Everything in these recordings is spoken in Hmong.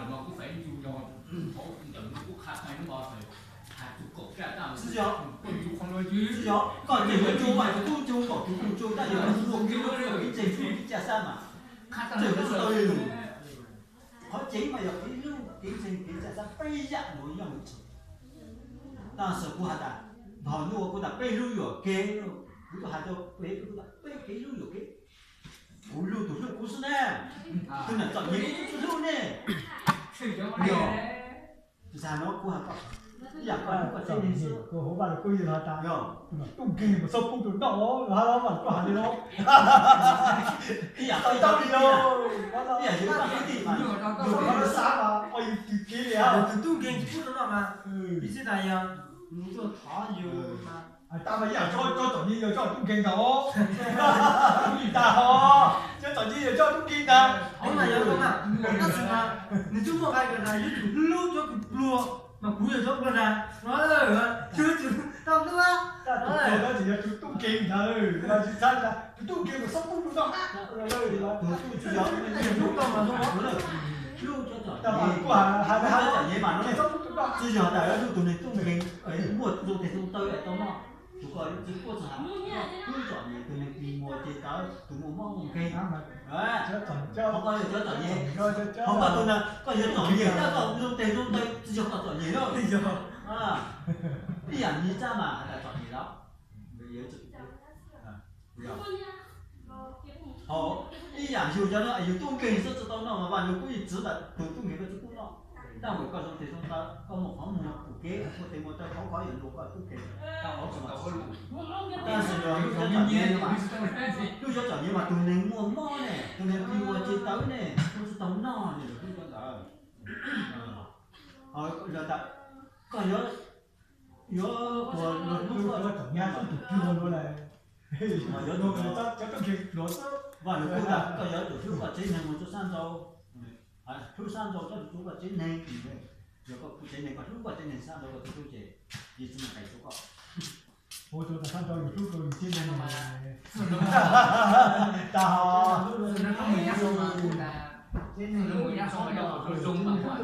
Kuv feem yug yog thaum ntawm kuv qha qha lub os, tsis yog, tsis yog koj tseem yuav tsuj vaj tsuj kub tsuj npaum tsuj kub tsuj dab yuav muaj kev hlub kev ntseeg kev caj sab mas tseem yuav tsis tau li lus. Qhov tseeb mas yog kev hlub kev ntseeg kev caj sab peb yam nuav yog mus txog. Tab sis kuv has tas, nthos nuav kuv tas peb hlub yuam kev, kuv tuaj has rau peb, kuv tas peb kev hlub yuam kev. Kuv hlub tus hlub kuv xwb ne, tus nam txom nyem kuv tsis hlub ne. Yog, tsis has no kuv has koj, ib yam koj hlub koj tsev neeg xwb. Kuv hauv Vaj Lug Kub yeej has tas, yog, tus nam tub nkeeg mas txhob pub rau noj, has los Vaj Lug Kub has li no. Ib yam koj tau li no, ib yam yus koj kwv tij mas yus koj xav mas ua yus tus kev li, tus tub nkeeg tsis pub rau noj mas, piv xwv tas yog nws tuaj thov yus mas. Tau mas ib yam tsob txom nyem yog tsob tub nkeeg ntag, tub nkeeg ntag, tsob txom nyem yog tsob tub nkeeg ntag. Tab sis mas nws twb muaj nqai kawg tas yuav tsum hlub tsob kws pluag, mas kuv yog tsob pluag ntag. Tsis tsum tau hlub, tus pluag tsis yog tus tub nkeeg ntag, tsis txhob tas tus tub nkeeg mas txhob pub rau noj. Tus tub tsis yog, hlub tau mas hlub, hlub tsob txom nyem, hlub tsob txom nyem mas no txhob pub rau noj. Tsis yog tas hlub tus neeg tub nkeeg, muaj zoo tes zoo taw tau noj. Tus ko tsis quaj txog has, hlub txom nyem tus neeg plig muag ces tau tus muaj mob muaj nkeeg. Qhov ko yog cov txom nyem, qhov ko tus na koj yuav txom nyem tab koj zoo tes zoo taw tsis yog koj txom nyem na. Ib yam nyiv tsab mas has tas txom nyem los ib yam yus cov no yus tub nkeeg xwb tsis tau noj mas Vaj Lug Kub yeej txwv tas tus tub nkeeg koj tsis pub noj. Tab sis koj zoo tes zoo taw, koj muaj qhov muag pum kev, muaj tes muaj taw, qhov ko yog luag koj tub nkeeg, koj qhov tsis tau ua lus. Tab sis luag hlub cov txom nyem mas, hlub cov txom nyem mas tus neeg muaj mob ne, tus neeg plig muag ces tawv ne, muaj tsis tau noj ne, luag hlub cov ntawd. Koj yuav, yuav ua luag hlub koj txom nyem xwb tus pluag luag lawm. Yuav ua cov tub nkeeg luag xwb. Vaj Lug Kub tas koj yuav tsum hlub koj tsev neeg mus rau sab nraud, hlub sab nraud txhob hlub koj tsev neeg. Yog koj pub tsev neeg, koj hlub koj tsev neeg sab nraud koj tsis hlub ces yeej tsis muaj qais rau koj. Ua rau sab nraud yus hlub rau yus tsev neeg mas tas ho.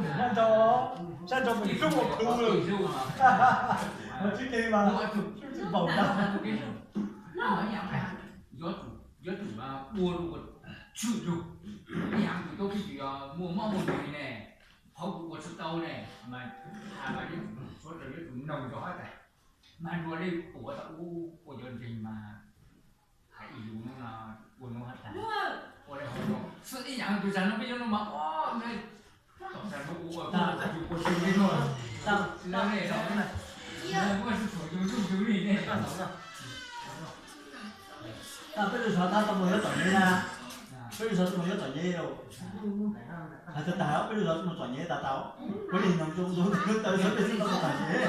Sab nraud, sab nraud mas hlub ua plhu lawm. Tsev neeg mas hlub tsis npaum ntag. Yuav tsum ua rau tshwm lug. Ib yam kuv tub pib tsis yog muaj mob muaj nkeeg ne, qhov kuv ua tsis tau ne, mas has mas yuav tsum, sawv daws yuav tsum noog rau hab tas, mas dua li puas tas ub ua cov ntseeg mas hais ib lus no ua no has tas, ua li hauv no xwb ib yam tus tsam no peb yuav no mas ua tom tsam no ua ua tas yus ua si li no. Tab sis peb lub zos tab tom mus yuav txom nyem na, peb lub zos tab tom yuav txom nyem lawm. Hais tag tas peb lub zos tab tom txom nyem tas tau, kuv li noog zoo zoo tus taw xwb peb tsis tau txom nyem.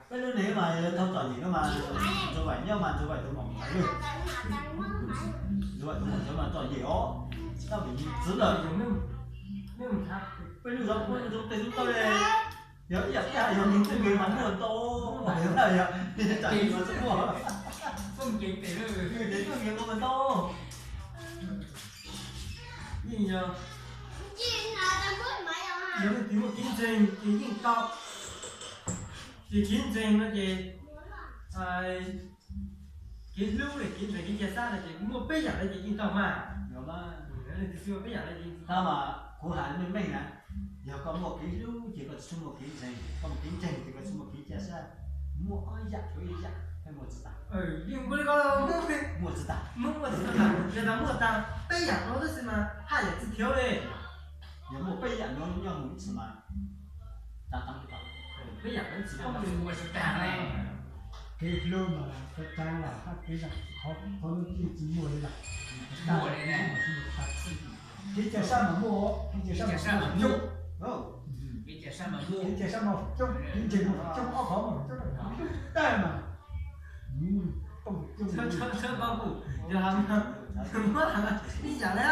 Peb lub neej mas yog tau txom nyem no mas, Ntxoov Vaim nyob mas Ntxoov Vaim tus maum ntawd, Ntxoov Vaim tus maum ntawd mas txom nyem os, tab sis txwv lawm. Peb lub zos kuj zoo tes zoo taw li, yog ib yam thiab yog neeg txwj nkeeg mas muaj ntau, yog tsam nkeeg mas txawj muaj, txwj nkeeg tes, neeg txwj nkeeg mas ntau. Yeej yog, yog leej twg muaj kev ntseeg ces yeej tau, ces kev ntseeg no ces kev hlub, kev ntseeg, kev cia sab no ces muaj peb yam no ces yeej tau mas. Leej twg tsis muaj peb yam no ces tab mas kuv hais meej meej na, yog koj muaj kev hlub ces koj tsis tshua muaj kev ntseeg, koj muaj kev ntseeg ces koj tsis muaj kev cia sab. Muaj ob yam, ib yam thiaj muaj tsis tas. Yeej ua li ko los muaj, muaj tsis tas, muaj tsis tas, yog tas muaj tas peb yam no tab sis mas haj yam tsis khiav li. Yog muaj peb yam no nyob mus ib txhis mas, peb yam no ib txhis mas muaj tsis tas. Kev hlub mas txawv txawv los hab kev zam qhov, qhov lub txij tsis muaj li lawm. Kev cia sab mas muaj, kev cia sab mas muaj, kev cia sab mas coob, kev ntseeg mas coob, ob qhov mas coob, hlub tag mas tooj coob. Ib yam li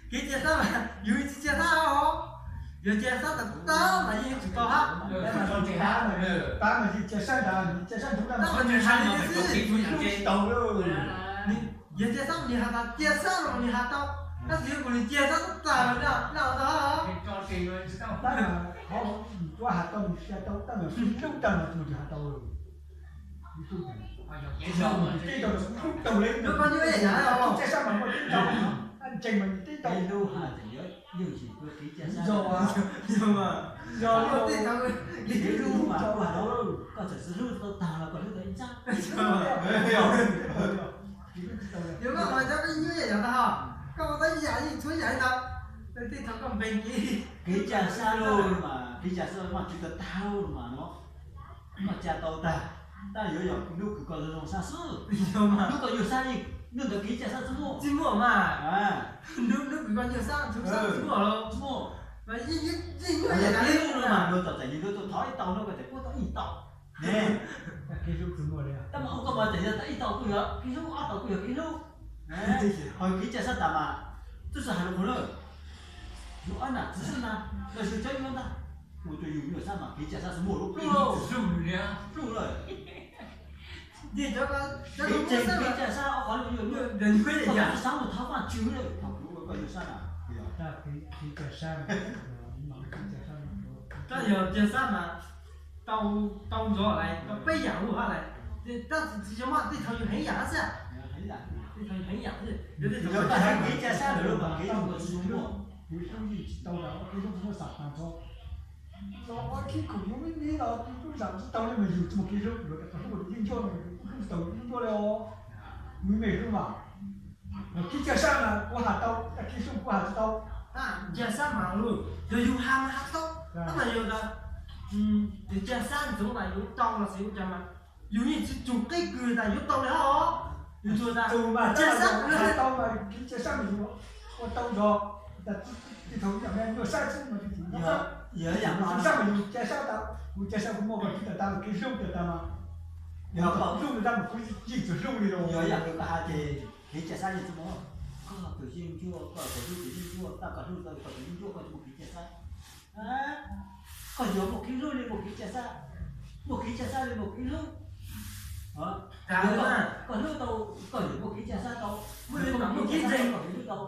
kev cia sab mas yus tsis cia sab os, yog cia sab tas tag mas yeej yuav tsum tau hab. Tab mas yeej cia sab ntag, cia sab ntag, yog cia sab mas nws has tas cia sab los nws has tau. Tab sis kuv li cia sab tag lawm na, na tau. Tab mas qhov kuv has tau nws cia tau tab mas ib lub tag mas tus has tau. Teb tau kuv hlub tau li, cia sab mas muaj teb tau, ntseeg mas teb tau. Yog, yog, yog, koj txawm hlub tau tag los koj hlub tau ib ntxab. Yog koj qhov cov peb nyuaj yam yog tag, koj ua tau ib yam yeej tshuav ib yam li ntawd. Tej thaum koj npeeg kev, kev cia sab lauj mas, kev cia sab mas tsw tag tag lauj mas no. Koj cia tau tag, tab yuav yog hnub kws koj zoo zoo sab xwb. Hnub koj nyuaj sab yeej, hnub ntawd kev cia sab tsis muaj. Tsis muaj mas. Hnub, hnub kws koj nyuaj sab, tsis muaj, tsis muaj. Mas yeej, yeej nyuaj yam li hnub mas, luag txom txom nyem luag tuaj thov ib tau no koj txawm pub tau ib tau. Tab mas ua koj mas txawm yog tau ib tau kuj yog kev hlub, ob tau kuj yog kev hlub. Ho kev cia sab tas mas, twb tsis hais lus qhov lawm. Yus ob nam txiv xwb na, los yus tseeb yuav ntag. Ua rau yus nyuaj sab mas kev cia sab tsis muaj lub pluj lauj. Pluj lawm. Kev cia sab ob qhov lus yus nyuaj, koj tsis xav mus thov Vajtswv lawm thaum kuv ua koj nyuaj sab na. Tab yog cia sab mas tau, tau ntxov lawm, tau peb yam lub hab lawm. Tab sis tsis yog mas tej thaum yus heev yam xwb. Tej thaum yus heev yam xwb. Yog koj heev kev cia sab lawm los mas kev hlub tsis muaj. Kev hlub yeej tsis tau los kev hlub tsis muaj xam tas ntxov. Los ua khib khum yus me me los yus kuj xam tsis tau li mas yus tsis muaj kev hlub, yus hlub yeej ncuaj, hlub tsis tau yeej ncuaj li os. Me me hlub mas, kev cia sab mas kuv has tau, kev hlub kuv has tsis tau. Cia sab mas yog yus has mas has tau, tab mas yog tas cia sab ntxov mas yus tau los xij ua cas mas yus yeej tsis tsum qeb kws tas yuav tau li hab os. Yus tsuas tas cia sab has tau mas kev cia sab mas yus ua tau ntxov, tas tsis thaum yam me nyuaj sab xwb mas tsis tsum. Yog yam no sab mas yus cia sab tas, kuv cia sab kuv muaj koj tsis tas tas mas kev hlub tas tas mas, yog koj hlub tas tas mas kuv yeej tsis hlub li los. Yog yam kws koj has ces kev cia sab yeej tsis muaj. Koj tus yeej ncuaj, koj tus hlub tus yeej ncuaj, tab koj hlub tau koj tus yeej ncuaj koj tsis muaj kev cia sab. Koj yuav muaj kev hlub li muaj kev cia sab, muaj kev cia sab li muaj kev hlub. Koj hlub tau, koj yuav muaj kev cia sab tau, muaj kev hlub tau, muaj kev cia tau.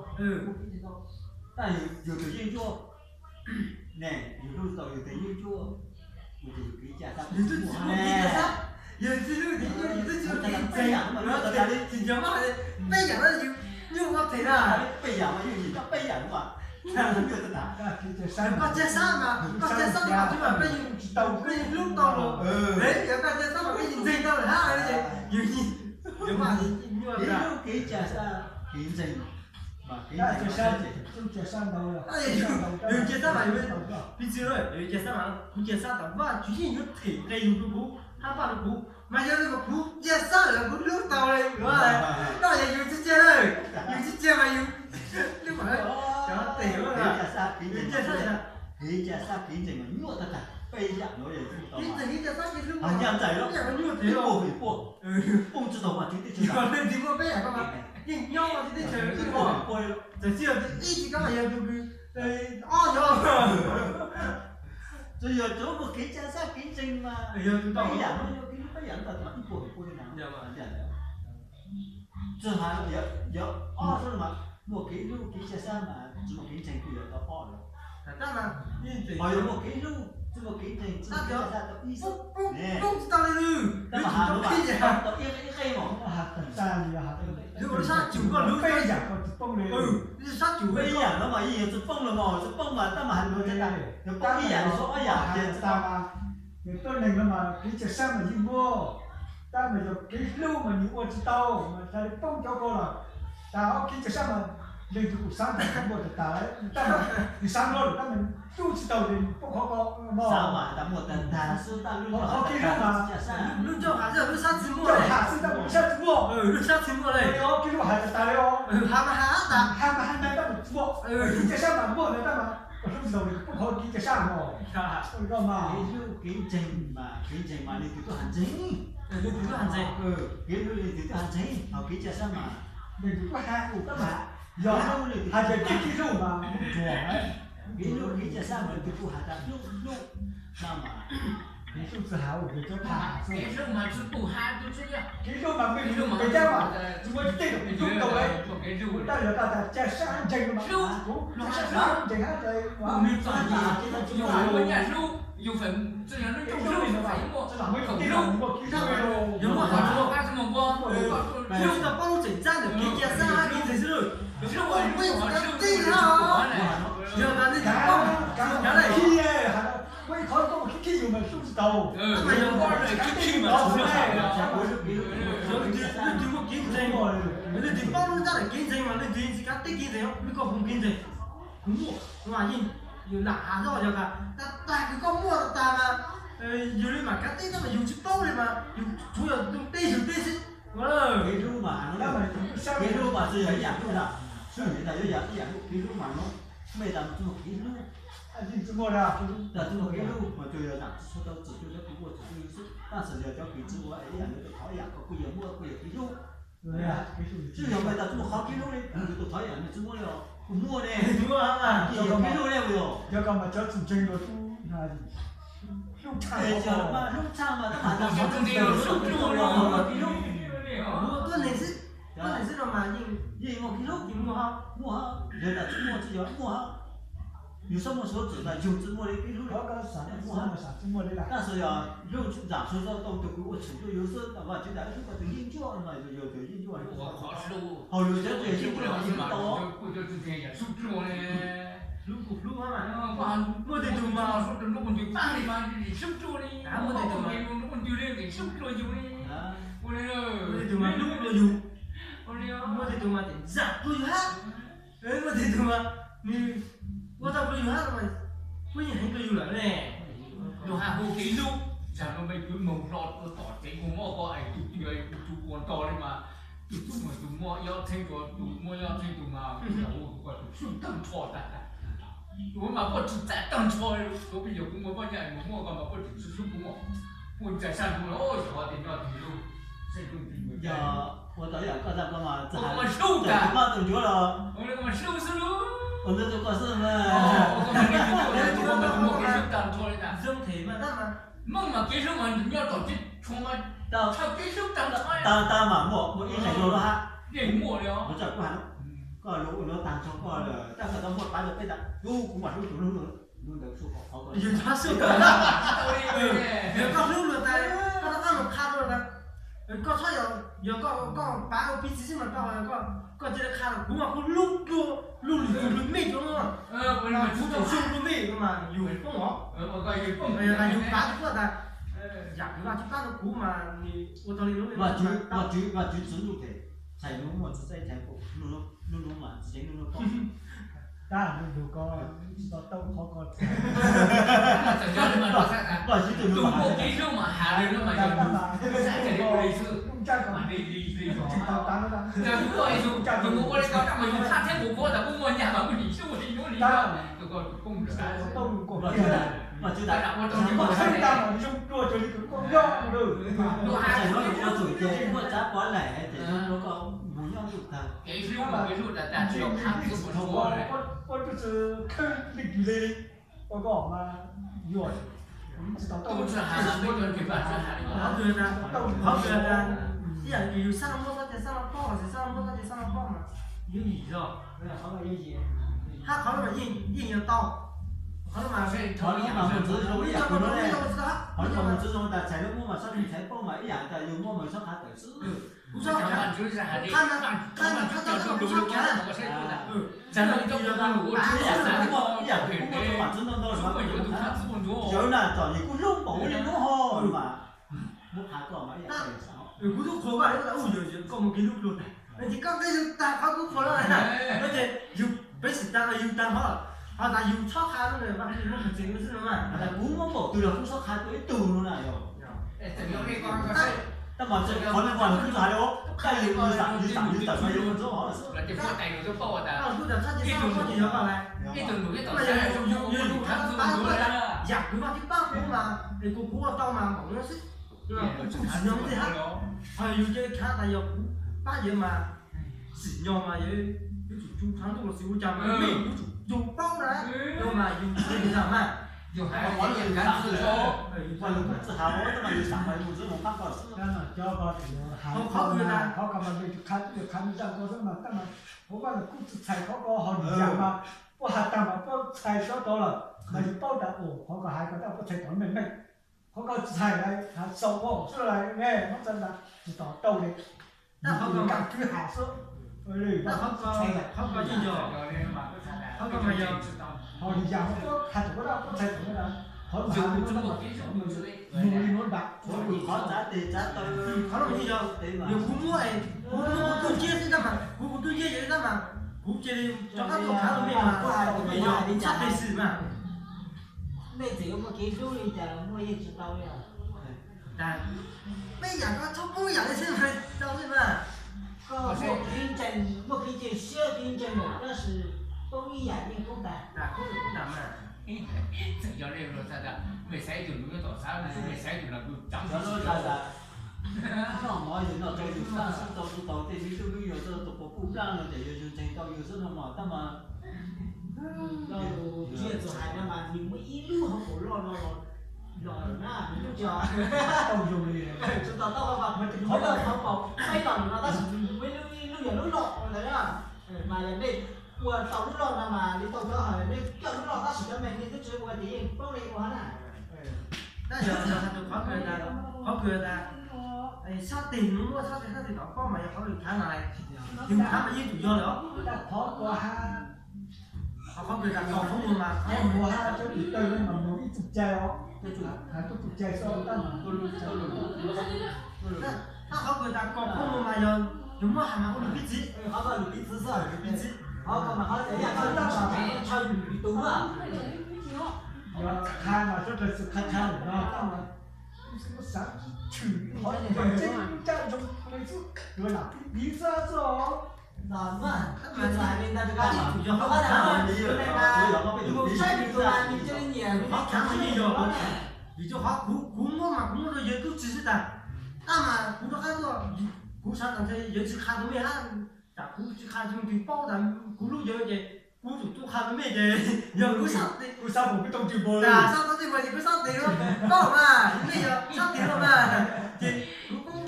Tab yus tus yeej ncuaj ne, yus hlub tau yus tus yeej ncuaj, yus tus yeej ncuaj, yus tus yeej ncuaj, yus tus yeej ncuaj, yus tus yeej ncuaj, peb yam no mas yus nyuaj tag tas li, tsis nco mas peb yam no yus nyuaj ua phem na, peb yam mas yus nyuaj tag peb yam no mas. Koj cia sab mas, koj cia sab mas tsis mas peb yus tsis tau, peb yus hlub tau los, yog koj cia sab mas peb yus ntseeg tau lawm hab, yus, yus mas nyuaj. Kev hlub kev cia sab kev ntseeg, yus cia sab mas yus, piv txwv, yus cia sab mas kuv cia sab tas Vajtswv yeej yuav them nqe yus rau kuv hab Paj rau kuv, mas yog li mas kuv cia sab lawm kuv hlub tau li. Koj yog yus tsis cia lawm, yus tsis cia mas yus hlub mas cov tes, yus cia sab, kev cia sab kev ntseeg mas nyuaj tag tag, peb yam no yog kev ntseeg kev cia sab kev hlub mas nyuaj tag, poob tsis tau Vajtswv teb chaws, yeej nyob Vajtswv teb chaws, txawm tsis yog ib tsis kab mas yog tus kws ob yog. Tsuas yog cov muaj kev cia sab kev ntseeg mas yog tus tau peb yam no, yog kev hlub peb yam no tas ib puas feem pua li na. Txawm hais yog ob xwb mas muaj kev hlub kev cia sab mas tsis muaj kev ntseeg kuj yog tau ob lawm. Ho yog muaj kev hlub tsis muaj kev ntseeg tsis muaj kev cia sab tau ib xwb ne. Tab mas has no mas tau ib qe ib qe mas. Lub sab cum koj hlub peb yam koj tsis poob li. Lub sab cum peb yam no mas yeej yuav tsis poob los mas tsis poob mas tab mas has no ces tas, yog poob ib yam los ob yam ces tsis tau. Yog tuab neeg no mas kev cia sab mas yeej muaj, tab mas yog kev hlub mas nws ua tsis tau mas tas li poob cov ko lawm. Tas ob kev cia sab mas leej twg kuj xav ntawm muaj tas tas, tab mas nws xav nrho lawm tab mas hlub tsis tau ces poob qhov ko no. Qhov kev hlub mas lub ncauj has xwb tab mas lub sab tsis muaj, lub sab tsis muaj, lub sab tsis muaj li. Kev hlub has tas tas li os, has mas has tas, has mas has ntawd tab mas tsis muaj, kev cia sab mas muaj ntawd tab mas hlub tsis tau li poob qhov kev cia sab no. Kev hlub kev ntseeg mas kev ntseeg mas leej twg tuaj has ntseeg, leej twg tuaj has ntseeg, kev hlub leej twg tuaj has ntseeg, ho kev cia sab mas leej twg tuaj has tab mas yog has tias kev hlub mas kev hlub kev cia sab mas leej twg kuj has tas hlub hlub, tab mas Kev hlub mas tsis pum ha tu tsi yog. Kev hlub mas peb hlub peb cab mas tsis muaj tej tus kev hlub tau li. Kuv tab yog tab tas caj sab ntseeg mas kuv caj sab ntseeg hab tas kuv nws txom nyem, yus hais muaj nyaj hlub, yus feem tsis yog lub rooj hlub, yus feem muaj kev hlub, yus muaj qhov tsuas pab tsis mus npua, hlub tau paub lub tseem txab ntawm kev cia sab hab kev ntseeg xwb. Yus hlub ua hlub qhov tsuas tij hab, yog tas nej cov paub, cov lej. Muaj ib qhov koj khib khib yus mas hlub tsis tau. Leej twg muaj kev ntseeg, leej twg paub lub ntsab ntawm kev ntseeg mas leej twg tsis kav teb kev ntseeg, leej koj hu kev ntseeg, koj hu kev ntseeg. Kuv muaj, yeej yus lam has zoj yog tas tag kws koj muaj tag mas yus li mam kav teb tab mas yus tsis paub li mas yus tsuav yog tus teb yus teb xwb. Kev hlub mas, kev hlub mas tsis yog ib yam hlub na, sub yim tas yuav yog ib yam hlub, kev hlub mas no, mej tas tsis muaj kev hlub, tas tsis muaj kev hlub mas tsuas yog tas tsis tshua tau txim rau cov kws ua txim rau yus xwb, tab sis yog cov kws tsis ua ib yam li tus thov ib yam ko kuj yog muaj kuj yog kev hlub. Tsis yog mej tas tsis muaj qhov kev hlub li, yus tus thov ib yam li tsis muaj li os, kuv muaj ne. Kev hlub li os. Cov kws mas cov tsis ntseeg dua tub hlub tshaj, hlub tshaj mas tab mas tas hlub, hlub, tuab neeg xwb, tuab neeg xwb no mas yeej, yeej muaj kev hlub, yeej muaj, muaj, yog tas tsis muaj tsis yog muaj. Yus txhob muaj suav txim tas yus tsis muaj li kev hlub, tab sis yog hlub zam suav tau tus kws ua txim rau yus xwb, Vajtswv tas hlub koj tus yeeb ncuab mas yus yog tus yeeb ncuab, hauv yus cov yeeb ncuab mas yus hlub tau. Hlub kuj hlub, muaj tej tug mas, muaj tej tug mas, muaj tej tug mas hlub dlua yus, muaj tej tug mas tseem zam dlua yus hab, muaj tej tug mas nws ua tau dlua yus hab los mas kuj yeej heev dlua yus lawm ne. Yus has hu kev hlub, tsam no mej tub moog hlo rua tom tsev ua mob ko es tug twg ua tug ua ntog li mas, tug tub mas tug muaj ib ob txheeb, tug muaj ib ob txheeb tug mas hu tus hlub tag nrho tas. Tus mas puab tsis txav tag nrho, tus peb yog kuv muaj pob nyiaj mus muaj ko mas puab tsis hlub kuv, puab tsis saj hlub, yog ua tau ib yam koj tag koj mas txawm hlub tas, hlub tus ncuav los ua ntawd rau koj xwb mas. Zoo them mas tab mas Hmoob mas kev hlub mas nyob tom teb chaws mas tau kev hlub tag, tag mas muaj, muaj ib leeg zoo lub hab, yeej muaj li os. Koj lub ua nuav tag nrho koj lawm, tab koj tau muaj pav rau peb tas kuv, kuv mam hlub tus hlub, hlub ntawd tsuj kom qhov ko. Yog koj hlub luag tas, koj rov qab los qha rau tas, koj txhob yog, yog koj, koj pav ua piv txwv xwb mas koj, koj cia li qha tas kuv mas kuv hlub dlua, hlub lwm tus dlua mej rau no, kuv tseem zoo dlua mej no mas yus poob os. Yog tas yus pav rau koj tas, yam kws Vajtswv pab rau kuv mas nws ua tau li lub. Vajtswv, Vajtswv txwv lub teg, txhais nub muaj txhais, txhais nub mas txhais nub paub. Tab nub nug ko tsis tau tau qhov ko. Tus muaj kev hlub mas has li no mas yog nug, saib txhais nub li xwb. Yog yus ua li ko, yus ua li ko tab mas yus thaj thiab kuv kuv tas kuv muaj nyaj mas kuv nim hlub li nub li ko. Tus ko tus poob lawm. Vajtswv tas ua rau txhais nub ua txug ces muaj tsav pov laim ces nub ko mus nyob ntuj tag. Kev hlub mas kev hlub tas tas tsis yog qhab txwb puas ntsuav. Ua tub tsi khwb leej twg li, ua koj mas yuam, tsis tau tau. Qhov twg tas, ib yam li yus sab laj muab txhob cia sab laj paub, los sis sab laj muab txhob cia sab laj paub mas yuav yim zog. Hab qhov no mas yeej, yeej yuav tau. Qhov no mas mus txwv zoo ib yam kuv no, qhov no mas mus txwv zoo tas txhais lub muab mas txhob cia txhais paub mas ib yam tas yus muab mas txhob qha tawm xwb. Kuv txhob khav, khav, khav, khav, kuv txhob khav. Ib yam kuv muab txwv ntau ntau, yog na txom nyem kuv hlub npaum li nub ho mas muab qha koj mas ib yam. Kuv tub qhuas koj li, yog koj mus kev hlub dlua tag, ces koj qhia yus tag qhov kuv qhuas no, ces yus peb sim tag los yus tag hov, ho tas yus txhob qha lub ntawd mas yus muab qhov tseeb xwb no mas. Kuv muab npaum twg los kuv txhob qha tuaj ib tug no na yog. Tab mas qhov no mas kuv txhob qha li, tab yus, yus xam, yus xam yus tawm mas yus ntxuav hov lawm xwb. Kuv txhob qha, txhob cia sab laj muab ces yog koj lawm, ib tug nus ib tug xyab yus, yus, yus, yam kuv Vajtswv pab kuv mas es kuv, kuv ua tau mas npaum no xwb. Kuv tsis tsim nyog ntxiv hab, ho yus cia li khav tas yog kuv pab yawg mas tsim nyog mas yawg yuav tsum tu thaj ntuj los sis ua cas mas mej yuav tsum yug paub na, no mas yus cia li zam mas. Yus hais ua lwm xav lwm, ua lwm kuj tsis hais ua tab mas yus xav mas yus mus ntxwb mus qab ko xwb. Qhov ko mas peb tus qhab twb yog qhab me zaj ko xwb mas tab mas ua Vaj Lug Kub tsis txhais qhov ko ho nws yam mas puab has tag mas puab txhais sab tod lawm mas yus paub tas qhov ko hais ko tab puab txhais tod meej meej. Qhov ko txhais lawm has xaus ua xwb lawm ne, muab txhais tas tsis tau tau li. Tab qhov ko mas kwv has xwb. Tab qhov ko yeej yog, qhov ko mas yog, ho nws yam ho puab has thaum ub tab puab txhais thaum ub tab, qhov has li nuav tab mas yus li nuav nram qhov txav tes txav taw, qhov no yeej yog, yog kuv muab, kuv muab kuv tub nciab xwb tab mas, kuv kuv tub nciab yog li tab mas, kuv cia li rov qab tuaj khav rau mej mas, kuv hais tias mej yog sab tes xwm mas. Mej txawm yuav muaj kev hlub li cas los muaj yeej tsis tau li os. Peb yam ko txhob poob yam li xwb mas tau xwb mas. Koj muaj kev ntseeg, muaj kev cia siab kev ntseeg lawm tab sis poob ib yam yeej poob tag. Txawm yog li los txhais tas mej xaiv ib tug nws nyob tom xav, mej xaiv ib tug los kuj tsav xwb. Noj mov yus noj tau, yus xav tau tsis tau tej me tub me nyuam txog tus quas puj plab no ces yog yus ntseeg tau yus xwb no mas tab mas. Tsiaj txus hais no mas nws muaj ib lub hauv paus loj no los lawm na, nws tub tsis tau zoo li, tsis tau tau mas, hauv paus peb los no tab sis nws muaj ib lub, ib lub yog lub loj ntawd na. Mas yog nej ua tau lub loj no mas li tau cov hawm nej coj lub loj tab sis cov me nej twb tsis ua ces yeej poob li ua na. Tab yog hais tus qhov kws tas, qhov kws tas sab tes nws muaj sab tes, sab tes tom pob mas yog qhov kws khav mas, tes mus khav mas yeej tsum yog lawm os. Qhov kws tas kaus qhov muag mas, qhov muag hab cov tus taw mas mus ib txuj cai os, ib txuj cai xwb tab mas. Tab qhov kws tas kaus qhov muag mas yog, yog muab has mas ua lus piv txwv, qhov ko lus piv txwv xwb, lus piv txwv. Qhov ko mas qhov tab mas ntshaw lwm tus na. Yog qha mas suav dlawg xwm qha qha lawm no tab mas xav tshwm qhov ncaj zoo li xwb, yuav lam piv piv xwb xwb os. Mus saib lwm tus mas nws cia li nyiam, qhov khav mas yeej yog, vim rau qhov kuv, kuv muab mas kuv muab rau yawg tub txib xwb tas, tab mas kuv rov qab tuaj, kuv xav tas yawg tsis qha rau mej hab, tas kuv tsis qha rau leej twg paub tas kuv hlub yawg ces kuv tsum tuaj qha rau mej ces yog kuv sab tes, kuv sab tes kuv tau tsis npaum, tas sab tes tsis npaum ces kuv sab tes lawm, paub mas mej yog sab tes lawm mas, ces kuv kuj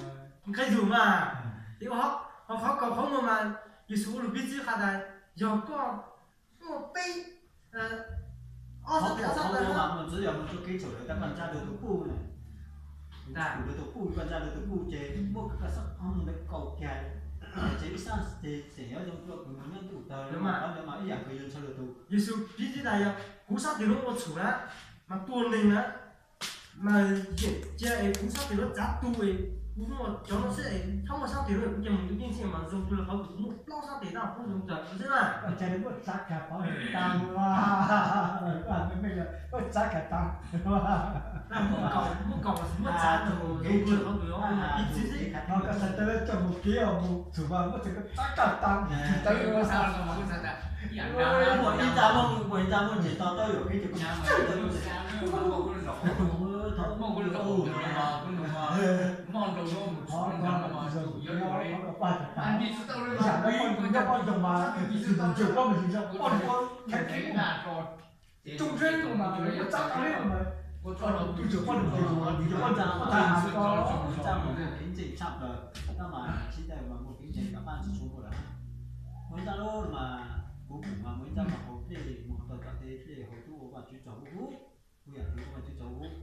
nqe yus mas, ces ho qhov kaus qhov muag mas Yexus ua lus piv txwv qha tas yog koj muaj peb, ob sab tes ob sab taw mas mus ntxiv yog mus rau kev txhaum lawm tab koj ntsa lwm tus puj na, tus lwm tus puj, koj ntsa lwm tus puj ces muaj kws koj sab qhov muag ntawd kaus kiag, ces ib sab tes tseem yuav zoo dua kws mus nyob ntuj tawg li mas, qhov ntawd mas ib yam kws yog ntshaw lwm tus. Yexus piv txwv tas yog kuv sab tes lub ua txhum na, mas tua neeg na, mas yeem cia es kuv sab tes lub txav tu es kuv muaj cov no xwb es txhob muaj sab tes lub, kuv cia mus ntuj yeej txhij mas zoo dua li qhov kuv muaj plaub sab tes tab kuv zoo tawm xwb na. Ua cas li muaj txav kag pov tas, muaj txav kag tas, muaj kaus, muaj txav, zoo dua li qhov kuv piv txwv xwb. Koj txhais tau coj mus kev mus txhum mas muab txhais tau txav kag tas, txhais tau muaj ib txaj muag, muaj ib txaj muag ces to tau yuam kev ces kuv txhais tau txhais tau. Qhov no kuv tsis zoo, qhov no paj tas tas, ib yam no poj nrog poj nrog mas, tsis ntaus ntsia poj nrog tsis zoo, poj nrog kheev kheev, tsooj zeb mas muab txav tag li mas, tub tsuas poj nrog ntsia, poj nrog poj nrog tag ko. Kev ntseeg tshaj plaws, tab mas tsis tas mas muaj kev ntseeg rov qab tsis tshua muaj lawm. Muaj ib txaj lub mas kuv mus mas muaj ib txaj mas hauv dlej mus tau cov teb dlej hauv tub ua Vajtswv tsaug ub ub, kuj yam twg ua Vajtswv tsaug ub.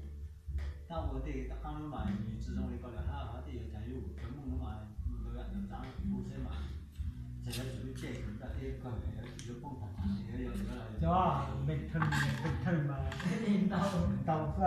Tab ua tej tom qab no mas nws tsis zoo li ko lawm hab, hov tej yuav cas yug cov Hmoob no mas mus ntau yam ntau tsav kuv saib mas, txawm yog txawm lub caij kuv nrog tej kawg yuav poob tag, yuav yog yuav cov npe thawj, npe thawj mas ntau xwb.